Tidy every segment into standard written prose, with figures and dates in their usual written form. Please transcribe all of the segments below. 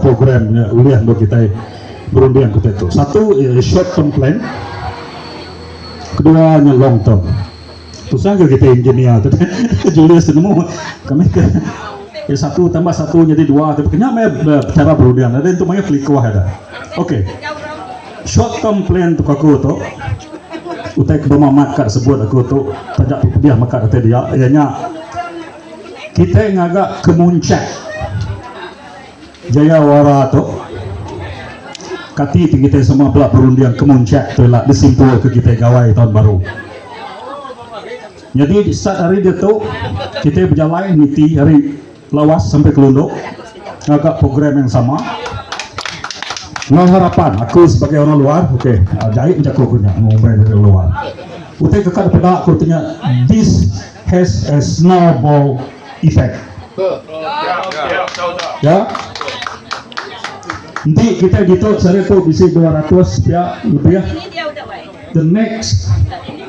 program nya ulih endur kitai berunding kitai tu. Satu iya short term plan, kedua nya long term. Tusah ke kitai engineer tu Julius tu nemu kami ke satu tambah satu nyadi dua tapi kenya meh chara berunding nadai entu mayuh kelikuh ida. Ok short term plan tu aku tu utai ke bemamat ka sebut aku tu taja pedih meka datai dia iya nya kitai ngaga kemuncak Jayawara tu kati ti kitai semua bela berunding kemuncak tu ila disimpul ke kitai gawai taun baru. Nyadi start ari diatu kitai bejalai niti ari Lawas sampai ke Lundu ngaga program yang sama enggau harapan aku sebagai orang luar ok jai jaku ku nya ngumbai diri orang luar utai ke ka dipeda aku ti nya this has a snowball effect ya enti kitai ditu sehari tu bisi 200 pia lebih the next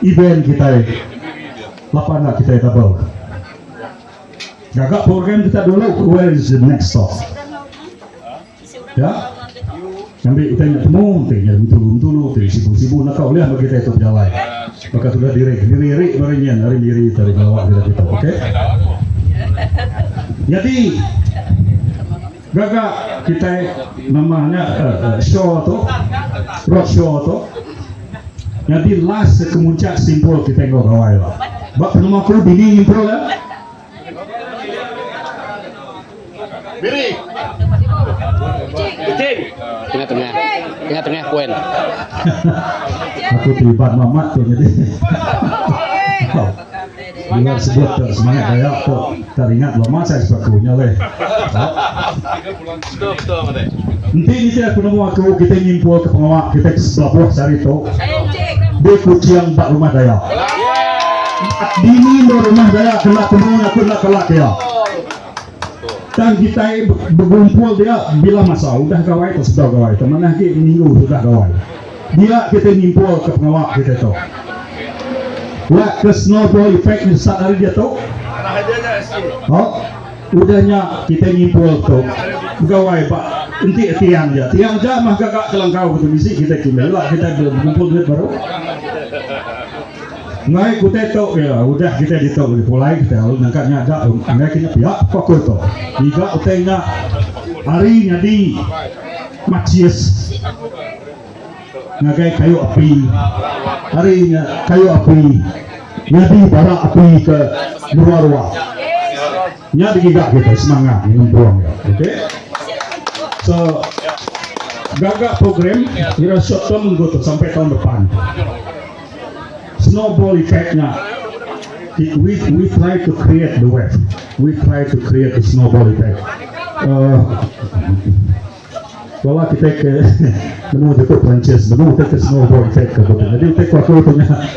event kitai lapan enda kitai double. Gaga program kita dulu where is the next stop. Ya. Ngambi utai nya temu ti nya entulu entulu ti sibu sibu naka ulih bagi kitai tu bejalai. Baka tudah diri diri ri meri nyin ari miri tadi belawa kita ditu okey. Nyadi gaga kitai nama nya show tu road show tu nyadi last kemuncak simpul kitai enggau gawai la. Ba penemu aku dini nyimpul ya. Tengah-tengah. Tengah-tengah poin. Aku terlibat mamat tu jadi. Bila sebut tu semangat Dayak tu teringat lama saya sebab aku nya leh. Enti nitih penemu aku kita nyimpul ke pengawa kita ke sebelabuh sehari tu di Kuching ba Rumah Dayak. Dini endur Rumah Dayak kena temu aku enda kala kia. Tang kitai begumpul dia bila masa udah gawai atau sebedau gawai tang manah agi minggu sudah gawai. Dia kitai nyimpul ke pengawa kitai tu. Wak ke snowball effect nya start ari diatu. Oh, udah nya kitai nyimpul tu begawai ba enti tiang ja. Tiang ja mah gaga ke langkau kitu bisi kitai kini ila kitai begumpul duit baru. Enggai ku utai tu iya udah kitai ditu pulai kitai lalu nangka nya aja enggai ke nya pia ku aku tu. Ngiga utai nya ari nyadi macis ngagai kayu api ari nya kayu api nyadi bara api ke meruah-ruah. Nya digiga kitai semangat ngempung iya ok. So gaga program ira short term minggu tu sampai taun depan. Snowball effect nya we we try to create the wave we try to create the snowball effect uhh bala kitai ke nemu jaku Perancis nemu utai ke snowball effect ke tu jadi utai ku aku tu nya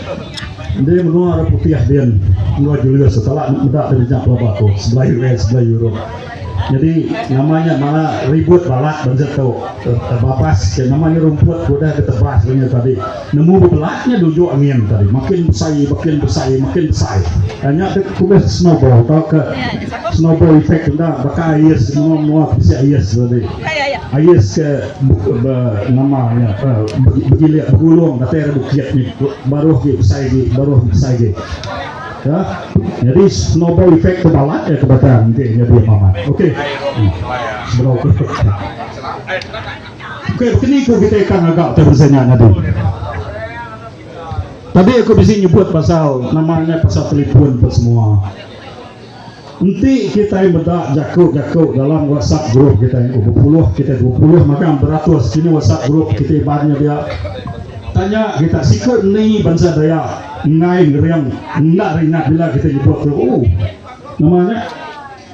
enti menua orang putih din menua Julius kala meda diri nya pelaba aku sebelah US sebelah Europe. Nyadi nama nya malah ribut balat bansa tu babas ke nama nya rumput ke udah ditebas ba nya tadi nemu bebelat nya dujuk angin tadi makin besai makin besai makin besai nya tu tulis snowball tauka snowball effect enda baka ais menua menua ke bisi ais tadi ais ke be nama nya begilik begulung datai ari bukit nya baruh agi besai agi baruh agi besai agi. Ya. Nyadi snowball effect tu balat ya ke batang enti nyadi amat. Okey. Sebedau ke. Okey, bekeni ku kitai ka ngaga utai bansa nya nyadi. Tadi aku bisi nyebut pasal nama nya pasal telefon pa semua. Enti kitai meda jaku-jaku dalam WhatsApp group kitai oh bepuluh kitai bepuluh magang beratus kini WhatsApp group kitai Iban nya dia. Tanya kita siku ni bansa Dayak enggai ngering enda ringat bila kitai nyebut tu oh nama nya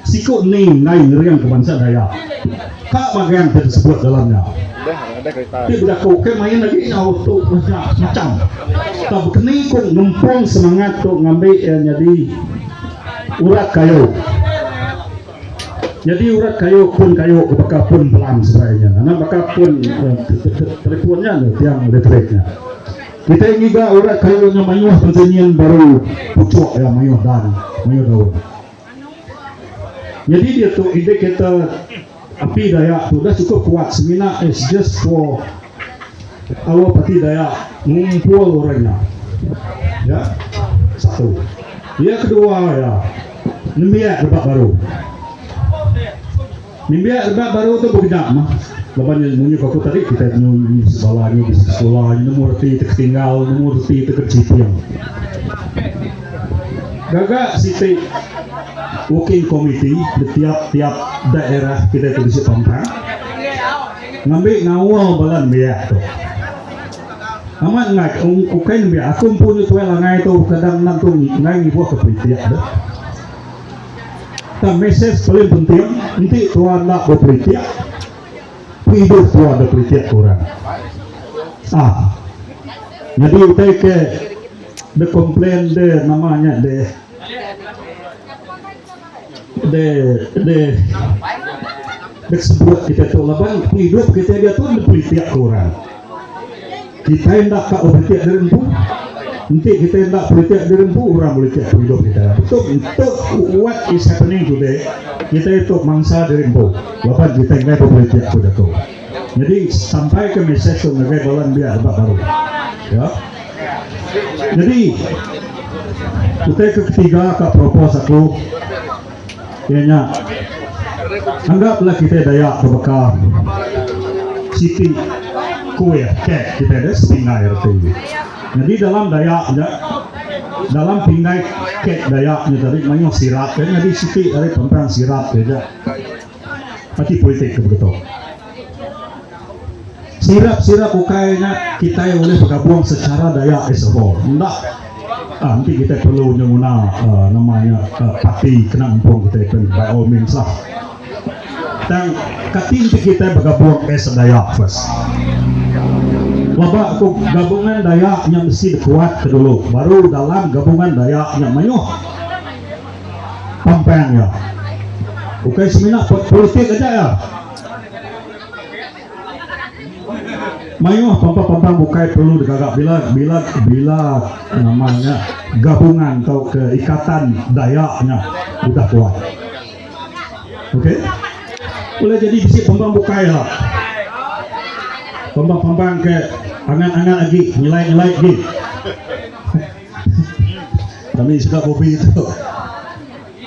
siku ni enggai ngering ke bansa Dayak. Ka magang ti disebut dalam nya. Ti bejaku ke main agi nyau tu nya macam. Tang bekeni ku ngempung semangat tu ngambi iya nyadi Urat kayu. Nyadi urat kayu pun kayu ke baka pun pelam seberai nya. Anak baka pun telefon nya tu tiang elektrik nya. Kitai ngiga urat kayu nya mayuh bansa nyin baru puchuk iya mayuh dan mayuh daun. Nyadi diatu indicator. Api Dayak tu udah chukup kuat semina is just for our parti Dayak ngumpul orang nya. Ya. Satu. Iya kedua iya nembiak rebak baru. Nembiak rebak baru tu begeda mah laban nya munyi ku aku tadi kitai nyu bisi bala nyu bisi sekula nyu nemu reti ti ketinggal nemu reti ti kechiping. Gaga siti working committee di tiap-tiap daerah kitai ti bisi pampang ngambi ngaul bala nembiak tu. Amat enggai ukai nembiak aku empu nyu tuai langai tu kadang enda entu enggai ngibuh ke politik deh. Tang mesej paling penting enti tua enda bepolitik pengidup tua bepolitik ke orang. Ah. Nyadi utai ke de complain de nama nya de de de de sebut kita tu laban pengidup kita diatu bepolitik ke orang. Kitai enda ka politik diri empu. Enti kitai enda politik diri empu, orang politik pengidup kitai. Betul ento what is happening today, kitai tu mangsa diri empu laban kitai enggai bepolitik ku jaku. Nyadi sampai ke mesej tu ngagai bala nembiak rebak baru. Ya. Nyadi utai ke ketiga ka propose aku iya nya anggaplah kitai Dayak ke baka siti kuih kek kitai deh sepinggai reti. Nyadi dalam Dayak nya dalam pinggai kek Dayak nya tadi mayuh sirap ke nyadi siti ari pampang sirap ke aja. Parti politik ke begitu. Sirap-sirap ukai nya kitai ulih begabung secara Dayak as a whole. Enda ah enti kitai perlu nyenguna aaa nama nya parti kena ngempung kitai pen by all means lah. Tang kati enti kitai begabung as a Dayak first. Pelaba ku gabungan Dayak nya mesti dikuatka dulu baru dalam gabungan Dayak nya mayuh. Pampang iya. Ukai semina politik aja iya. Mayuh pampang-pampang bukai perlu digaga bila bila bila nama nya gabungan tauka ikatan Dayak nya udah kuat. Okey. Ulih jadi bisi pampang bukai ila. Pampang-pampang ke angat-angat agi, nyelai-nyelai agi. Kami sida Bobby tu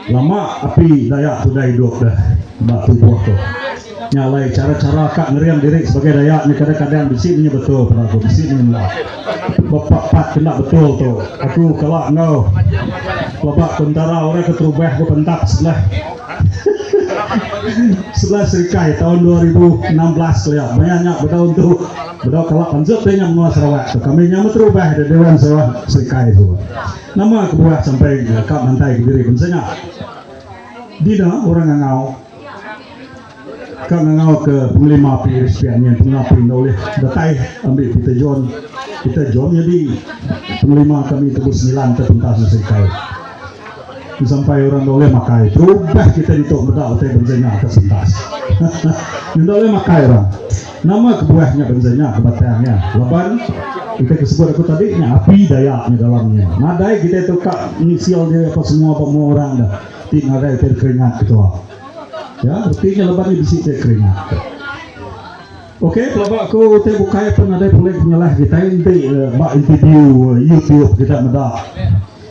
lama api Dayak tu udah idup deh ba tubuh tu. Nya alai chara-chara ka ngering diri sebagai Dayak nya kadang-kadang bisi menya betul peda aku bisi menya enda. Ba part-part ke enda betul tu aku kala enggau pelaba ke entara orang ke terubah bepentap sebelah sebelah Serikai taun 2016 kelia maya nya bedau entu Bedau kala pansut ti nya menua Sarawak tu. Kami nya meterubah da Dewan Sarawak Serikai tu. Nama kebuah sampai ka mantai kediri bansa nya? Dina orang ngangau ka ngangau ke Pengelima P sepiak nyin Pengelima P enda ulih datai ambi Peter John. Peter John nyadi Pengelima kami tubuh semilan te pentas da Serikai. Sampai orang enda ulih makai. Terubah kita ditu meda utai bansa nya atas pentas. Enda ulih makai orang. Nama kebuah nya bansa nya ke batang nya? Laban utai ke sebut aku tadi nya api Dayak nya dalam nya. Nadai kitai tu ka ngisil diri apa semua ba mua orang dah ti nadai utai dikeringat ketua. Ya, reti nya laban nya bisi utai dikeringat. Ok pelaba ku utai bukai pun nadai pulih penyalah kitai enti ba interview YouTube kita meda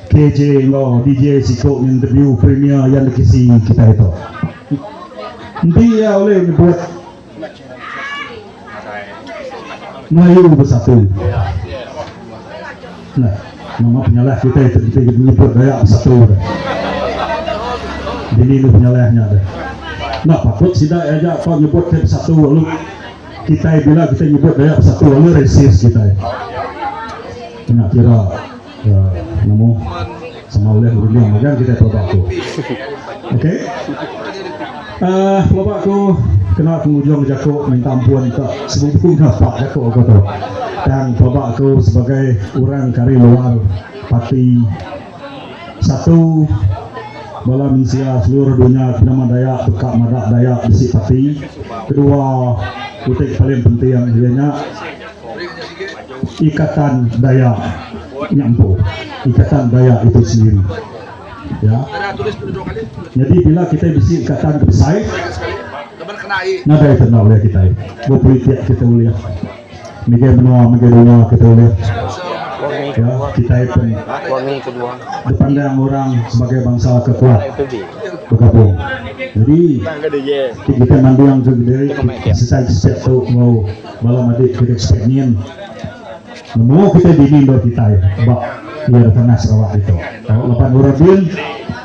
KJ enggau DJ siku interview premier yang dikisi kitai tu. Enti iya ulih nyebut Melayu bersatu. Nah, nama penyalah kitai tu enti nyebut Dayak bersatu dah. Dini nu penyalah nya dah. Enda patut sida aja tau nyebut ke bersatu lalu kitai bila kitai nyebut Dayak bersatu lalu racist kitai. Kena kira uh, nemu sama ulih berunding magang kitai pelaba aku. Okey. Uh, pelaba aku kena pengujung jaku minta ampun ka sebubu ngapa jaku aku tu. Tang pelaba aku sebagai orang kari luar parti Satu, bala mensia seluruh dunya ke nama Dayak deka madak Dayak bisi parti. Kedua, utai ke paling penting iya nya Ikatan Dayak nya empu. Ikatan Dayak itu sendiri. Ya. Nyadi bila kitai bisi ikatan ke besai. Nadai te enda ulih kitai. Bepolitik kita ulih. Megai menua megai dunya kita ulih. Ya, kitai pen dipandang orang sebagai bangsa ke kuat begabung. Jadi ti kitai manding ke diri sesai setiap tu enggau bala madik kitai setiap nyin. Nemu kitai dini endur kitai ba iya tanah Sarawak ditu. Tau laban orang din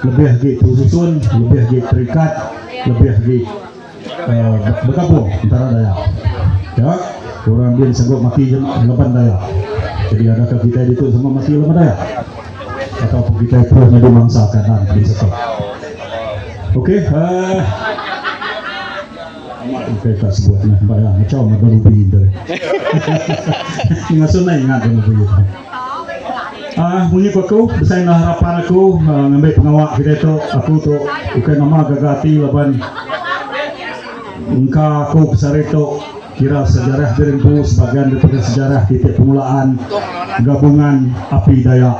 lebih agi terususun, lebih agi terikat, lebih agi uhh begabung entara Dayak. Ya, orang din sanggup mati je laban Dayak. Jadi adakah kitai ditu sanggup mati laban Dayak? Ataupun kitai terus nyadi mangsa keadaan ke bisi tu. Okey uhh. Ukai ka sebut meh ba iya macau meh berubi enda deh. Ngasuh enda ingat ga berubi tu. Aaa munyi ku aku besai enggau harapan aku ngambi pengawa kitai tu aku tu ukai nama gaga ati laban engka aku besehari tu kira sejarah diri empu sebagian daripada sejarah titik permulaan gabungan api Dayak.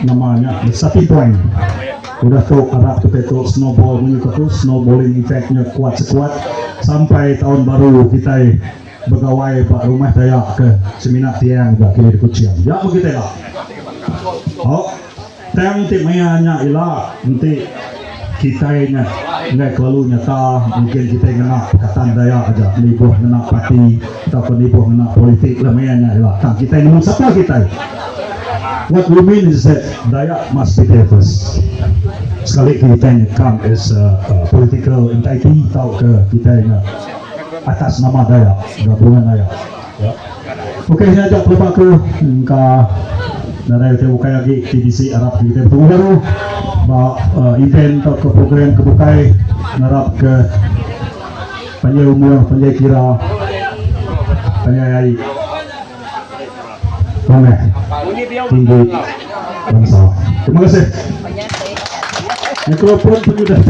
Nama nya the starting point. Udah tu arap kitai tu snowball munyi ko tu snowballing effect nya kuat sekuat sampai taun baru kitai begawai ba rumah Dayak ke semina tiang ba kili di Kuching. Ya meh kitai ila. Au tang ti maya nya ila enti kitai nya enggai kelalu nyata mungkin kitai ngena Pakatan Dayak aja nibuh ngena parti tauka nibuh ngena politik lah maya nya ila tang kitai nemu sapa kitai. What we mean is that Dayak must be there first. Sekali ke kitai nya come as a political entity tauka kitai nya atas nama Dayak, gabungan Dayak. Ya. Okey nya aja pelaba aku engka nadai utai bukai agi ti bisi arap ke kitai betemu baru ba event tauka program ke bukai ngarap ke panjai umur panjai kira panjai ai. Tanah tinggi bangsa. Terima kasih. Mikrofon penyudah.